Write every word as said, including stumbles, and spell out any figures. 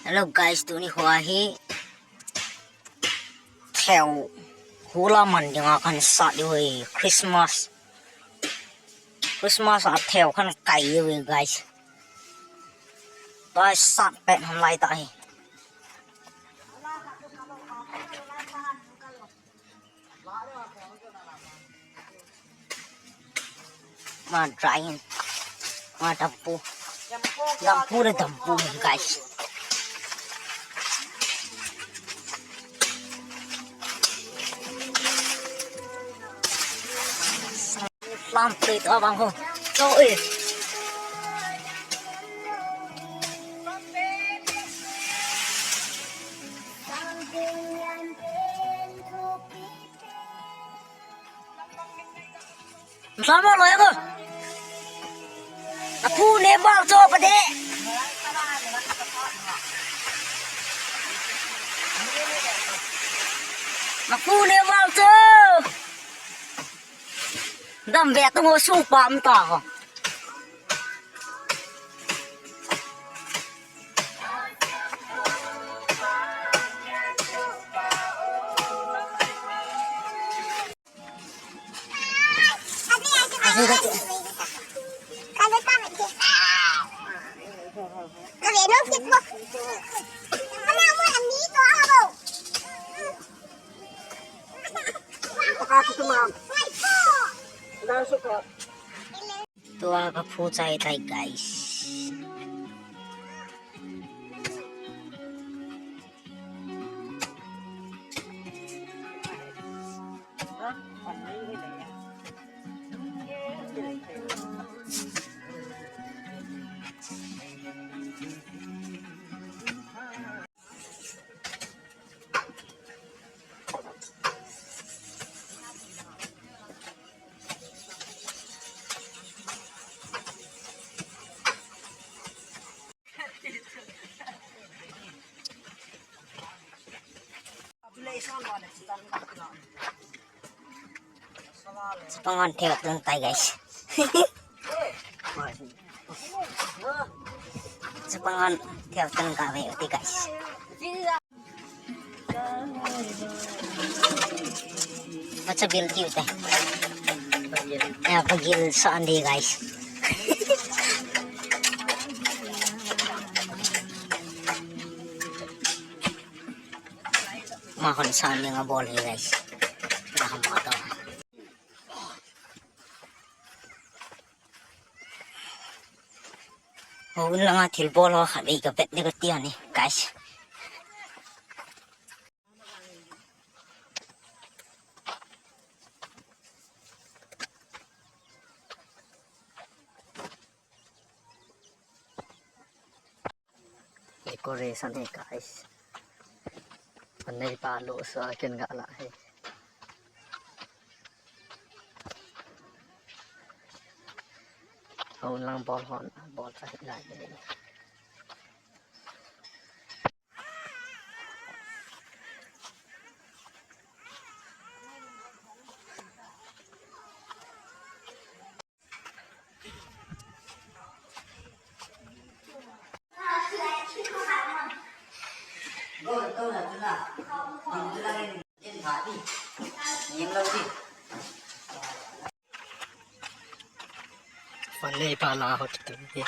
Hello guys, tuni hoa hi theu hula man dinga kan sat diu hi. Christmas, Christmas a theu kan kai diu hi guys. Tua sat pet ham lai ta hi. Ma dry hin. Ma dampu. Dampu le dampu hin guys. Lam plate abang ho. So eh. Sama lo ya ko. Aku ne bal cho pa de. Aku ne bal cho. Dam ve tu ngo su pa mta ko. Tua ka phu chai tai, guys. Chapang hon theu tun tai, guys. Chapang hon theu tun ka ve uti, guys. Macha bil tiu te. Ya, pagil sa andi, guys. Ma hon sa andi nga bol hi, guys. Na ham ma to. Ho, langa thil bol ho khat vei ka vet ni ka tia ni, guys. Decoration hi, guys. Anei pa lo sa ken ga la hi. Ho lang bol hon, bol sa hi lai hi. Fan nei pa la ho ti ti.